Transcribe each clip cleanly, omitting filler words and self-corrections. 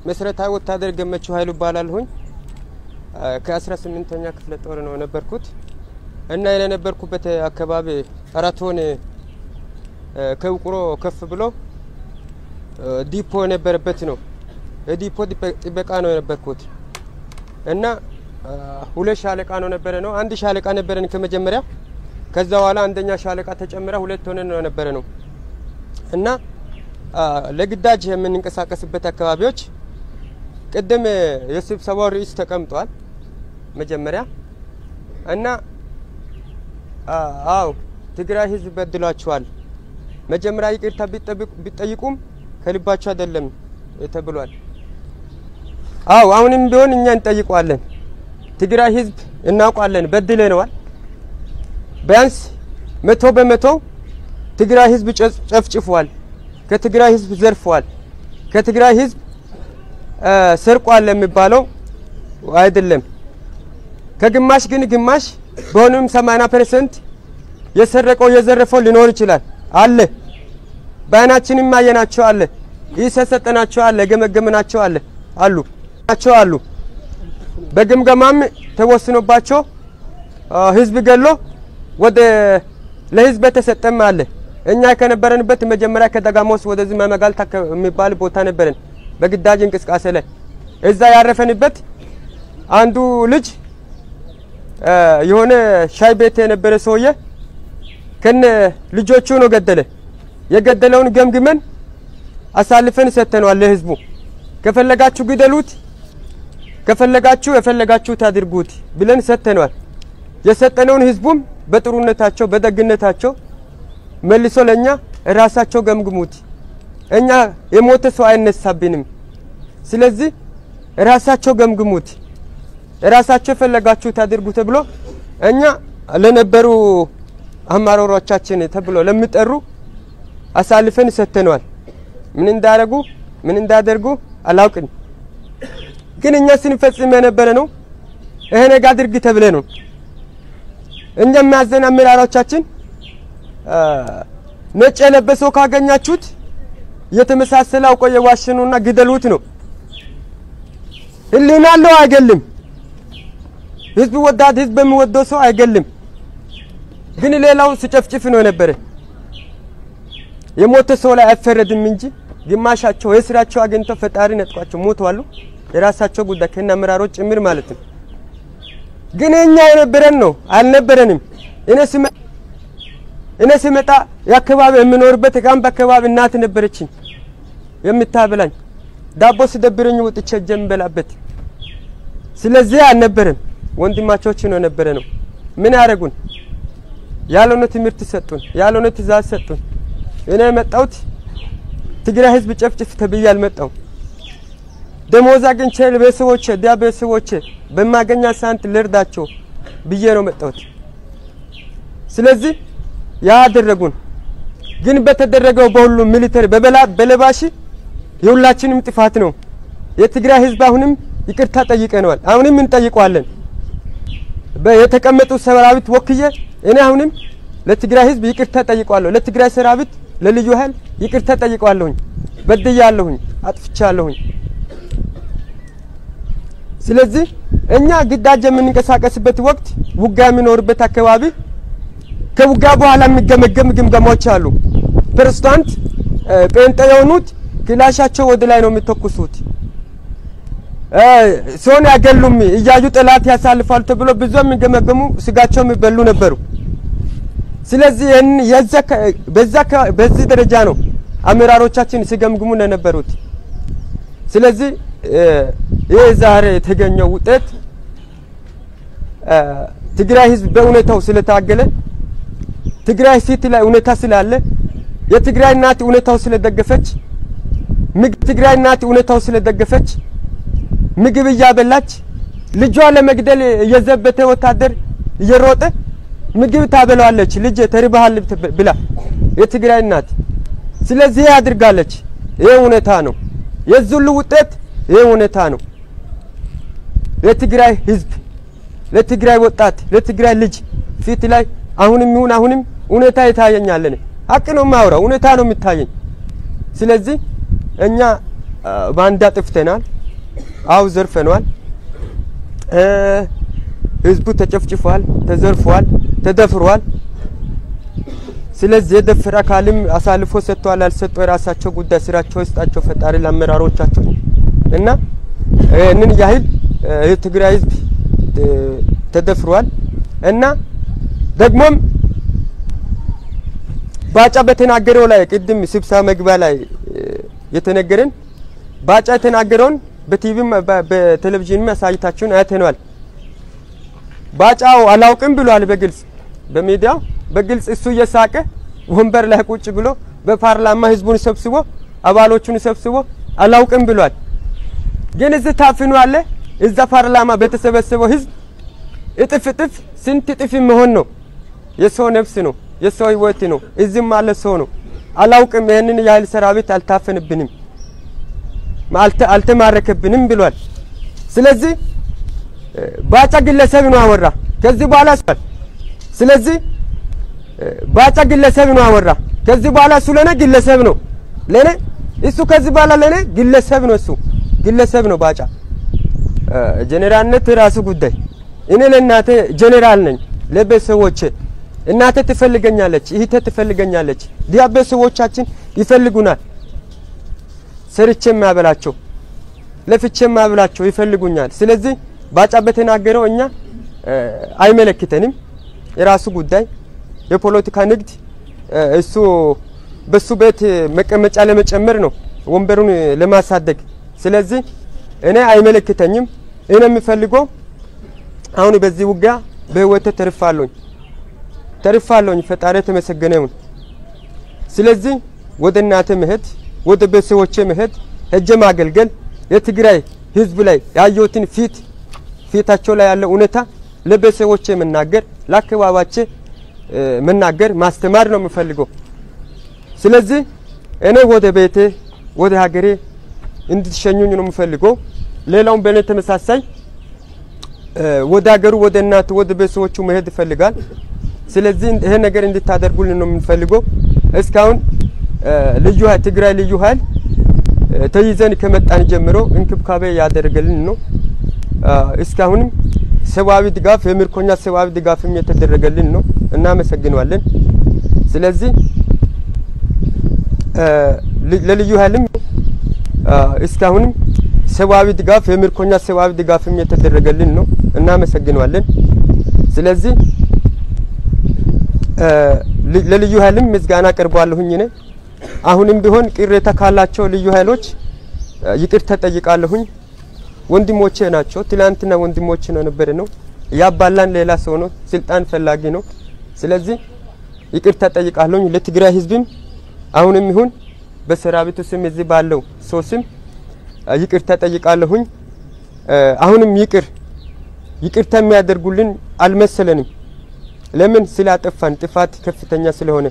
መሰረታዊ ወታደር ገመቹ ኃይሉ እባላለሁኝ። ከ18ኛ ክፍለ ጦር ነው የነበርኩት እና የነበርኩበት አካባቢ አራቶን ከውቅሮ ከፍ ብሎ ዲፖ የነበረበት ነው። የዲፖ ጥበቃ ነው የነበርኩት እና 2 ሻለቃ ነው ነበረ ነው። 1 ሻለቃ ነበረን ከመጀመሪያ፣ ከዛ በኋላ አንደኛ ሻለቃ ተጨምራ 2 ሆነን ነው ነበረ ነው። እና ለግዳጅ የምንንቀሳቀስበት አካባቢዎች ቅድም የስብሰባው ርዕስ ተቀምጧል መጀመሪያ። እና አው ትግራይ ህዝብ በድሏቸዋል፣ መጀመሪያ ይቅርታ ቢጠይቁም ከልባቸው አይደለም ተብሏል። አው አሁንም ቢሆን እኛ እንጠይቀዋለን። ትግራይ ህዝብ እናውቃለን በድለነዋል። ቢያንስ 100% ትግራይ ህዝብ ጨፍጭፏል፣ ከትግራይ ህዝብ ዘርፏል፣ ከትግራይ ህዝብ ሰርቋል የሚባለው አይደለም። ከግማሽ ግን ግማሽ በሆነም 80% የሰረቀው የዘረፈው ሊኖር ይችላል አለ። በአይናችንም አየናቸው አለ፣ ይሰሰጠናቸው አለ፣ ገመገመናቸው አለ አሉ ናቸው አሉ። በግምገማም ተወስኖባቸው ህዝብ ገሎ ወደ ለህዝብ ተሰጠም አለ። እኛ ከነበረንበት መጀመሪያ ከደጋሞስ ወደዚህ መመጋልታ የሚባል ቦታ ነበረን በግዳጅ እንቅስቃሴ ላይ። እዛ ያረፈንበት አንዱ ልጅ የሆነ ሻይ ቤት የነበረ ሰውዬ ከነ ልጆቹ ነው ገደለ። የገደለውን ገምግመን አሳልፈን ሰጥተነዋል ለህዝቡ። ከፈለጋችሁ ግደሉት፣ ከፈለጋችሁ የፈለጋችሁት አድርጉት ብለን ሰጥተነዋል። የሰጠነውን ህዝቡም በጥሩነታቸው በደግነታቸው መልሶ ለኛ ራሳቸው ገምግሙት፣ እኛ የሞተ ሰው አይነሳብንም፣ ስለዚህ ራሳቸው ገምግሙት፣ ራሳቸው የፈለጋችሁት አድርጉ ተብሎ እኛ ለነበሩ አመራሮቻችን ተብሎ ለሚጠሩ አሳልፈን ሰጥተነዋል። ምን እንዳደረጉ ምን እንዳደርጉ አላውቅም። ግን እኛ ስንፈጽም የነበረ ነው ይሄ ነገር አድርግ ተብለ ነው። እኛ የሚያዘን አመራሮቻችን ነጭ የለበሰው ካገኛችሁት የተመሳሰለ አውቆ የዋሸነውና ግደሉት ነው። ህሊና አለው አይገልም። ህዝብ ወዳድ ህዝብ በሚወደው ሰው አይገልም። ግን ሌላው ሲጨፍጭፍ ነው የነበረ። የሞተ ሰው ላይ አይፈረድም እንጂ ግማሻቸው የስራቸው አግኝተው ፈጣሪ ነጥቋቸው ሞተዋል። የራሳቸው ጉዳይ ከነ አመራሮች ጭምር ማለት ነው። ግን እኛ የነበረን ነው አልነበረንም። እኔ ስመጣ የአካባቢ የምኖርበት ካምፕ አካባቢ እናት ነበረችኝ የምታበላኝ፣ ዳቦ ስደብረኝ ወጥቼ የምበላበት። ስለዚህ አልነበረም፣ ወንድማቾች ነው የነበረ ነው። ምን ያደረጉን? ያልሆነ ትምህርት ሰጡን፣ ያልሆነ ትእዛዝ ሰጡን። እኔ የመጣሁት ትግራይ ህዝብ ጨፍጭፍ ተብዬ አልመጣሁም። ደሞዝ አግኝቼ ለቤተሰቦቼ ዲያ ቤተሰቦቼ በማገኛ ሳንት ልርዳቸው ብዬ ነው መጣሁት። ስለዚህ ያደረጉን ግን በተደረገው በሁሉም ሚሊተሪ በለባሽ የሁላችንም ጥፋት ነው። የትግራይ ህዝብ አሁንም ይቅርታ ጠይቀነዋል፣ አሁንም እንጠይቀዋለን። የተቀመጡ ሰራዊት ወክዬ እኔ አሁንም ለትግራይ ህዝብ ይቅርታ ጠይቀዋለሁ። ለትግራይ ሰራዊት ለልዩ ኃይል ይቅርታ ጠይቀዋለሁኝ። በድያለሁኝ፣ አጥፍቻለሁኝ። ስለዚህ እኛ ግዳጅ የምንንቀሳቀስበት ወቅት ውጊያ የሚኖርበት አካባቢ ከውጊያ በኋላ የሚገመገም ግምገማዎች አሉ። ፕሬዝዳንት ጴንጤ የሆኑት ክላሻቸው ወደ ላይ ነው የሚተኩሱት። ሰውን ያገሉም እያዩ ጠላት ያሳልፋሉ ተብሎ ብዙ የሚገመገሙ ስጋቸው የሚበሉ ነበሩ። ስለዚህ በዚህ ደረጃ ነው አመራሮቻችን ሲገምግሙ የነበሩት። ስለዚህ ይህ ዛሬ የተገኘው ውጤት ትግራይ ህዝብ በእውነታው ስለታገለ፣ ትግራይ ፊት ላይ እውነታ ስላለ፣ የትግራይ እናት እውነታው ስለደገፈች፣ ትግራይ እናት እውነታው ስለደገፈች ምግብ እያበላች ልጇ ለመግደል የዘበተ ወታደር እየሮጠ ምግብ ታበላዋለች፣ ልጅ ተርበሃል ብላ የትግራይ እናት። ስለዚህ አድርጋለች። ይሄ እውነታ ነው። የዚህ ሁሉ ውጤት ይሄ እውነታ ነው። ለትግራይ ህዝብ፣ ለትግራይ ወጣት፣ ለትግራይ ልጅ ፊት ላይ አሁንም ይሁን አሁንም እውነታ ይታየኛል። ሀቅ ነው የማወራው፣ እውነታ ነው የሚታየኝ። ስለዚህ እኛ ባንዳ ጥፍተናል። አው ዘርፈነዋል። ህዝቡ ተጨፍጭፏል፣ ተዘርፏል፣ ተደፍሯል። ስለዚህ የደፈረ አካልም አሳልፎ ሰጥቷል አልሰጠው የራሳቸው ጉዳይ፣ ስራቸው ይስጣቸው ፈጣሪ ለአመራሮቻቸው። እና ይህንን ያህል የትግራይ ህዝብ ተደፍሯል። እና ደግሞም ባጫ በተናገረው ላይ ቅድም ስብሰባ መግቢያ ላይ የተነገረን ባጫ የተናገረውን በቲቪም በቴሌቪዥንም አሳይታችሁን አይተነዋል። ባጫው አላውቅም ብሏል በግልጽ በሚዲያው በግልጽ እሱ እየሳቀ ወንበር ላይ ቁጭ ብሎ በፓርላማ ህዝቡን ሰብስቦ አባሎቹን ሰብስቦ አላውቅም ብሏል። ግን እዚህ ታፍኖ አለ። እዛ ፓርላማ በተሰበሰበው ህዝብ እጥፍ እጥፍ ስንት እጥፍ መሆን ነው። የሰው ነፍስ ነው፣ የሰው ህይወት ነው። እዚህም አለ ሰው ነው። አላውቅም ይሄንን ያህል ሰራዊት አልታፈንብንም፣ አልተማረከብንም ብሏል። ስለዚህ ባጫ ግለሰብ ነው አወራ ከዚህ በኋላ። ስለዚህ ባጫ ግለሰብ ነው አወራ ከዚህ በኋላ። እሱ ለኔ ግለሰብ ነው፣ ለኔ እሱ ከዚህ በኋላ ለኔ ግለሰብ ነው፣ እሱ ግለሰብ ነው። ባጫ ጀኔራልነት የራሱ ጉዳይ። እኔ ለእናቴ ጀኔራል ነኝ፣ ለቤተሰቦቼ እናቴ ትፈልገኛለች፣ እህቴ ትፈልገኛለች፣ ዲያ ቤተሰቦቻችን ይፈልጉናል። ሰርቼ የማበላቸው ለፍቼ የማበላቸው ይፈልጉኛል። ስለዚህ ባጫ በተናገረው እኛ አይመለክተንም። የራሱ ጉዳይ የፖለቲካ ንግድ እሱ በሱ ቤት መቀመጫ ለመጨመር ነው፣ ወንበሩን ለማሳደግ። ስለዚህ እኔ አይመለክተኝም። እኔ የምፈልገው አሁን በዚህ ውጊያ በህይወቴ ተርፋለሁኝ ተርፋለሁኝ። ፈጣሪ የተመሰገነ ይሁን። ስለዚህ ወደ እናቴ መሄድ፣ ወደ ቤተሰቦቼ መሄድ፣ ሄጄ ማገልገል፣ የትግራይ ህዝብ ላይ ያየሁትን ፊት ፊታቸው ላይ ያለ እውነታ ለቤተሰቦቼ መናገር፣ ለአካባቢያቼ መናገር፣ ማስተማር ነው የምፈልገው። ስለዚህ እኔ ወደ ቤቴ ወደ ሀገሬ እንድትሸኙኝ ነው የምፈልገው። ሌላውም በእኔ ተመሳሳይ ወደ ሀገሩ ወደ እናቱ ወደ ቤተሰቦቹ መሄድ ይፈልጋል። ስለዚህ ይሄ ነገር እንድታደርጉልን ነው የምንፈልገው። እስካሁን ልዩ ትግራይ ልዩ ኃይል ተይዘን ከመጣን ጀምሮ እንክብካቤ ያደረገልን ነው። እስካሁንም ሰብአዊ ድጋፍ የምርኮኛ ሰብአዊ ድጋፍም የተደረገልን ነው። እናመሰግነዋለን። ስለዚህ ለልዩ ኃይልም እስካሁንም ሰብአዊ ድጋፍ የምርኮኛ ሰብአዊ ድጋፍም የተደረገልን ነው። እናመሰግነዋለን። ስለዚህ ለልዩ ኃይልም ምስጋና ቀርቧለሁኝ። እኔ አሁንም ቢሆን ቅሬታ ካላቸው ልዩ ኃይሎች ይቅርታ ጠይቃለሁኝ። ወንድሞቼ ናቸው። ትላንትና ወንድሞቼ ነው ነበር ነው ያባላን ሌላ ሰው ነው፣ ስልጣን ፈላጊ ነው። ስለዚህ ይቅርታ ጠይቃለሁኝ። ለትግራይ ህዝብም አሁንም ይሁን በሰራዊቱ ስም እዚህ ባለው ሰው ስም ይቅርታ ጠይቃለሁኝ። አሁንም ይቅርታ የሚያደርጉልን አልመሰለንም። ለምን ስላጠፋን ጥፋት ከፍተኛ ስለሆነ፣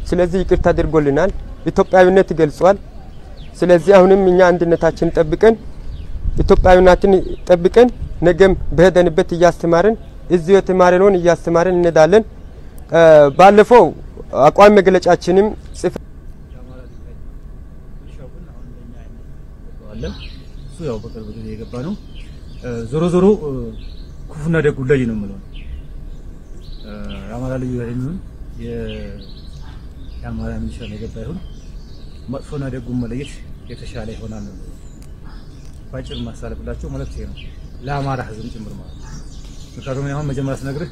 ስለዚህ ይቅርታ አድርጎልናል። ኢትዮጵያዊነት ገልጿል። ስለዚህ አሁንም እኛ አንድነታችን ጠብቀን ኢትዮጵያዊነትን ጠብቀን ነገም በሄደንበት እያስተማርን እዚሁ የተማርነውን እያስተማርን እንሄዳለን። ባለፈው አቋም መግለጫችንም ጽፈ እሱ ያው በቅርብ ጊዜ የገባ ነው። ዞሮ ዞሮ ክፉና ደጉ ለይ ነው የምለው። የአማራ ልዩ ኃይል ይሁን የአማራ ሚሊሻ የገባ ይሁን መጥፎና ደጉን መለየት የተሻለ ይሆናል ነው ባጭር ማሳለፍላቸው መልእክት ይሄ ነው፣ ለአማራ ሕዝብ ጭምር ማለት ነው። ምክንያቱም አሁን መጀመሪያ ስነግርህ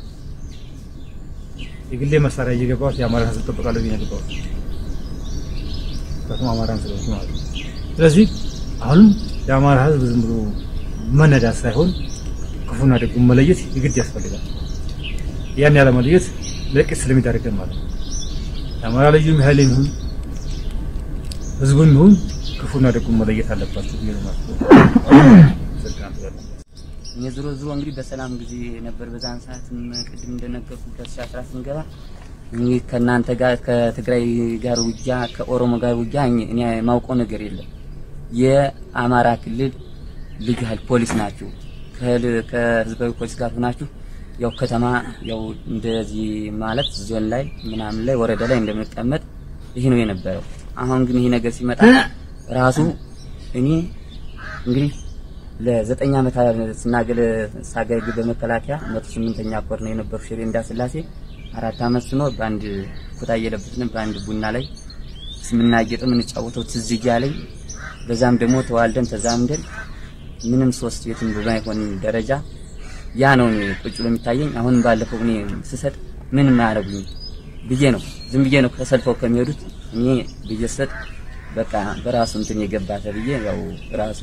የግሌ መሳሪያ እየገባሁት የአማራ ሕዝብ እጠብቃለሁ ብዬ ነው የገባሁት። ምክንያቱም አማራም ስለሆንኩ ማለት ነው። ስለዚህ አሁንም የአማራ ሕዝብ ዝም ብሎ መነዳት ሳይሆን ክፉና ደጉን መለየት የግድ ያስፈልጋል። ያን ያለ መለየት ለቅስ ስለሚዳርገን ማለት ነው። የአማራ ልዩ ኃይል ይሁን ህዝቡም ይሁን ክፉና ደጉን መለየት አለባቸው ብዬ ነው የማስበው። እኔ ዞሮ ዞሮ እንግዲህ በሰላም ጊዜ ነበር። በዛን ሰዓትም ቅድም እንደነገርኩ 2014 ስንገባ እኔ ከእናንተ ጋር ከትግራይ ጋር ውጊያ ከኦሮሞ ጋር ውጊያ እኔ የማውቀው ነገር የለም። የአማራ ክልል ልዩ ኃይል ፖሊስ ናችሁ፣ ከህዝባዊ ፖሊስ ጋር ሆናችሁ ያው ከተማ ያው እንደዚህ ማለት ዞን ላይ ምናምን ላይ ወረዳ ላይ እንደምንቀመጥ ይሄ ነው የነበረው። አሁን ግን ይሄ ነገር ሲመጣ ራሱ እኔ እንግዲህ ለ9 ዓመት ስናገለ ሳገለግል በመከላከያ 108ኛ ኮር ነው የነበሩ ሽሬ እንዳስላሴ 4 ዓመት ስኖር በአንድ ኩታ እየለበስን በአንድ ቡና ላይ ስምናጌጥ የምንጫወተው ትዝ እያለኝ በዛም ደግሞ ተዋልደን ተዛምደን ምንም ሶስት ቤትም በማይሆን ደረጃ ያ ነው ቁጭ ብሎ የሚታየኝ። አሁን ባለፈው እኔ ስሰጥ ምንም አያደርጉኝ ብዬ ነው ዝም ብዬ ነው ከሰልፈው ከሚሄዱት እኔ ብዬ ስሰጥ በቃ በራሱ እንትን የገባ ተብዬ ያው ራሱ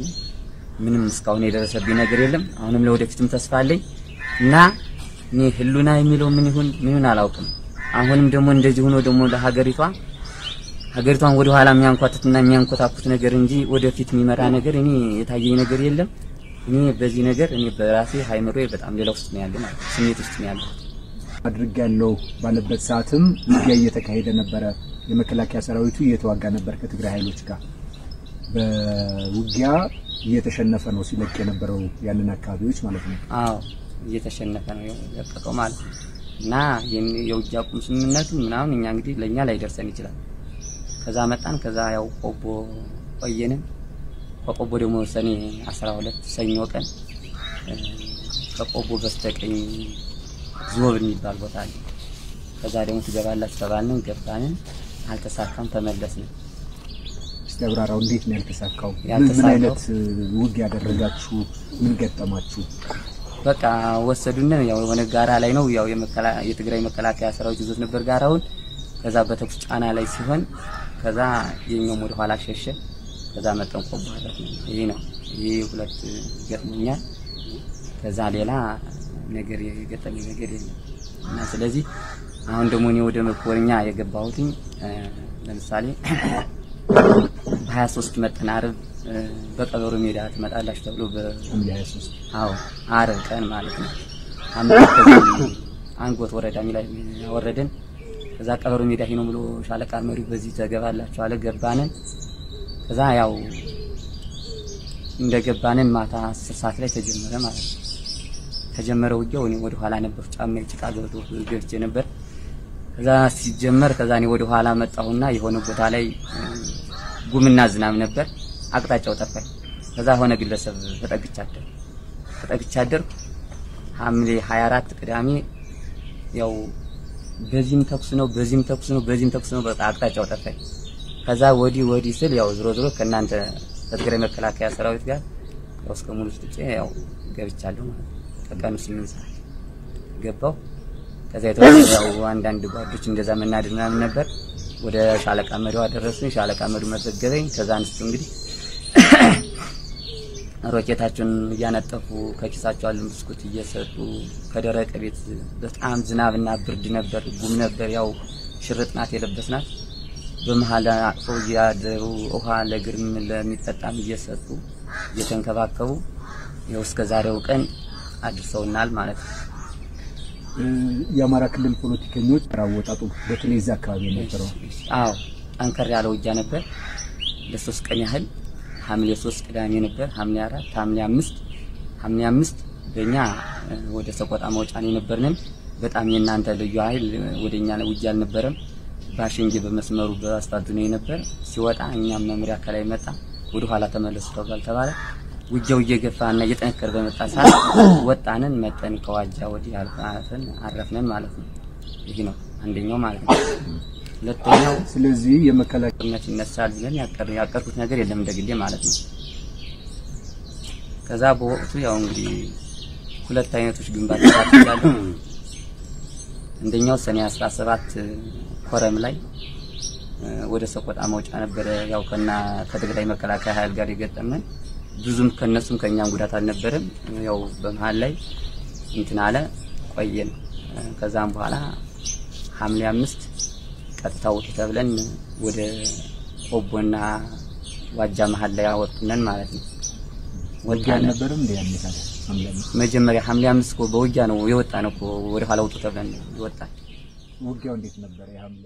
ምንም እስካሁን የደረሰብኝ ነገር የለም። አሁንም ለወደፊትም ተስፋ አለኝ እና እኔ ህሉና የሚለው ምን ይሁን ምን አላውቅም። አሁንም ደግሞ እንደዚህ ሆኖ ደግሞ ለሀገሪቷ ሀገሪቷን ወደ ኋላ የሚያንኳትትና የሚያንኮታኩት ነገር እንጂ ወደፊት የሚመራ ነገር እኔ የታየኝ ነገር የለም። እኔ በዚህ ነገር እኔ በራሴ ሃይምሮዬ በጣም ሌላ ውስጥ ነው ያለው ማለት ስሜት ውስጥ ነው ያለው። አድርጋለሁ ባለበት ሰዓትም ውጊያ እየተካሄደ ነበር። የመከላከያ ሰራዊቱ እየተዋጋ ነበር ከትግራይ ኃይሎች ጋር። በውጊያ እየተሸነፈ ነው ሲለቅ የነበረው ያንን አካባቢዎች ማለት ነው። አዎ እየተሸነፈ ነው የለቀቀው ማለት ነው። እና የውጊያ ቁም ስምምነቱ ምናምን እኛ እንግዲህ ለኛ ላይ ደርሰን ይችላል። ከዛ መጣን። ከዛ ያው ቆቦ ቆየን። ከቆቦ ደግሞ ሰኔ 12 ሰኞ ቀን ከቆቦ በስተቀኝ ዞብ የሚባል ቦታ አለ። ከዛ ደግሞ ትገባላችሁ ተባልን። ገባን። አልተሳካም፣ ተመለስን። እስቲ አብራራው፣ እንዴት ነው ያልተሳካው? ምን አይነት ውጊያ ያደረጋችሁ? ምን ገጠማችሁ? በቃ ወሰዱን። ያው የሆነ ጋራ ላይ ነው ያው የትግራይ መከላከያ ሰራዊት ይዞት ነበር ጋራውን። ከዛ በተኩስ ጫና ላይ ሲሆን ከዛ የኛው ወደ ኋላ ሸሸ። ከዛ መጠን ቆቦ አረፍ ነው። ይሄ ነው ይሄ ሁለት ገጥሞኛል። ከዛ ሌላ ነገር የገጠመኝ ነገር የለም። እና ስለዚህ አሁን ደግሞ እኔ ወደ መኮርኛ የገባሁትኝ ለምሳሌ በ23 መጠን አርብ በቀበሮ ሜዳ ትመጣላችሁ ተብሎ በ23 አዎ አርብ ቀን ማለት ነው። አንጎት ወረዳ ላይ ያወረደን። ከዛ ቀበሮ ሜዳ ሄኖ ብሎ ሻለቃ መሪው በዚህ ተገባላችሁ አለ። ገባንን። ከዛ ያው እንደገባንን ማታ 10 ሰዓት ላይ ተጀመረ ማለት ነው። ተጀመረ ውጊያው። እኔ ወደ ኋላ ነበር፣ ጫማዬ ጭቃ ገብቶ ገብቼ ነበር። ከዛ ሲጀመር ከዛ እኔ ወደ ኋላ መጣሁና የሆነ ቦታ ላይ ጉምና ዝናብ ነበር፣ አቅጣጫው ጠፋኝ። ከዛ ሆነ ግለሰብ ተጠግቻ አደርኩ። ሐምሌ 24 ቅዳሜ ያው በዚህም ተኩስ ነው በዚህም ተኩስ ነው በዚህም ተኩስ ነው፣ በቃ አቅጣጫው ጠፋኝ። ከዛ ወዲ ወዲ ስል ያው ዝሮ ዝሮ ከእናንተ ከትግራይ መከላከያ ሰራዊት ጋር ያው እስከ ሙሉ ስጥጬ ያው ገብቻለሁ ማለት ነው። ከቀኑ 8 ሰዓት ገባው። ከዛ የተወሰነ ያው አንዳንድ ጓዶች እንደዛ መናደድ ምናምን ነበር። ወደ ሻለቃ መሪው አደረሱኝ። ሻለቃ መሪው መዘገበኝ። ከዛ አንስቶ እንግዲህ ሮኬታቸውን እያነጠፉ ከኪሳቸው ያሉን ብስኩት እየሰጡ ከደረቀ ቤት በጣም ዝናብና ብርድ ነበር፣ ጉም ነበር። ያው ሽርጥ ናት የለበስናት። በመሃል አቅፈው እያደሩ ውሃ ለግርም ለሚጠጣም እየሰጡ እየተንከባከቡ ያው እስከ ዛሬው ቀን አድርሰውናል ማለት ነው። የአማራ ክልል ፖለቲከኞች አወጣጡ በተለይ እዛ አካባቢ የነበረው አዎ ጠንከር ያለ ውጊያ ነበር። ለሶስት ቀን ያህል ሐምሌ 3 ቅዳሜ ነበር፣ ሐምሌ 4፣ ሐምሌ 5 ሐምሌ 5 በእኛ ወደ ሰቆጣ መውጫ ነው የነበርንን። በጣም የእናንተ ልዩ ኃይል ወደኛ ውጊያ አልነበረም። ባሽንጌ በመስመሩ በአስፋልቱ ነው የነበር። ሲወጣ እኛም መምሪያ ከላይ መጣ፣ ወደ ኋላ ተመለሱ ተባለ ተባለ። ውጊያው እየገፋና እየጠነከረ በመጣ ሰዓት ወጣንን መጠን ከዋጃ ወዲህ አልፈን አረፍነን ማለት ነው። ይሄ ነው አንደኛው ማለት ነው። ሁለተኛው ስለዚህ የመከላከያ ይነሳል ብለን ያቀርኩት ነገር የለም እንደግሌ ማለት ነው። ከዛ በወቅቱ ያው እንግዲህ ሁለት አይነቶች ግንባር ተካፍለዋል። አንደኛው ሰኔ 17 ኮረም ላይ ወደ ሰቆጣ መውጫ ነበረ። ያው ከና ከትግራይ መከላከያ ኃይል ጋር የገጠመን ብዙም ከነሱም ከኛም ጉዳት አልነበረም። ያው በመሃል ላይ እንትን አለ ቆየን። ከዛም በኋላ ሐምሌ 5 ቀጥታ ውጡ ተብለን ወደ ቆቦና ዋጃ መሃል ላይ አወጡነን ማለት ነው። ውጊያ አልነበረም እንዴ? ያኔ ታዲያ ሐምሌ 5 መጀመሪያ ሐምሌ 5 እኮ በውጊያ ነው የወጣነው እኮ ወደ ኋላ ውጡ ተብለን የወጣን። ውጊያው እንዴት ነበር? የሐምሌ